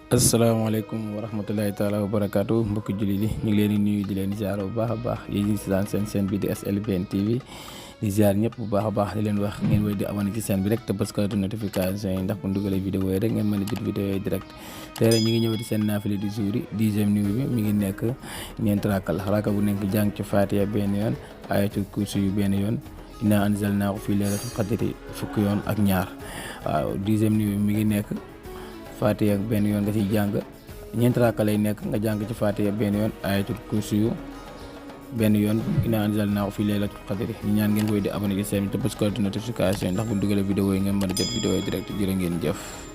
asalaamaaleykum wa rahmatulahi taala wa barakaatu mbokki jullit yi ñu ngi leen di nuyu di leen ziar bu baax a baax yéen ñi si daan seen chaîne bi di SLBN TV di ziar ñëpp bu baax a baax di leen wax ngeen woy di abonné ci chaîne bi rek te bës ko notification yi ndax bu ñu dugalee vidéo yi rek ngeen mën a jot vidéo yi direct tey rek ñu ngi ñëw di seen naafile du jour yi 10e numéro bi mi ngi nekk ñeent raaka bu nekk jàng ci Fatiha benn yoon ayatul kursi yu benn yoon innaa anzalnaahu fii laylatul qadri fukki yoon ak ñaar waaw 10e numéro bi mi ngi nekk Fatiha ak benn yoon nga ciy jàng ñeent raaka lay nekk nga jàng ci Fatiha benn yoon ayatul kursi yu benn yoon innaa anzalnaahu fii laylatul qadri ñu ñaan ngeen koy di abonné ci seen te bës ko notification ndax bu ñu dugalee vidéo yi ngeen mën a jot vidéo yi direct jërë ngeen jëf.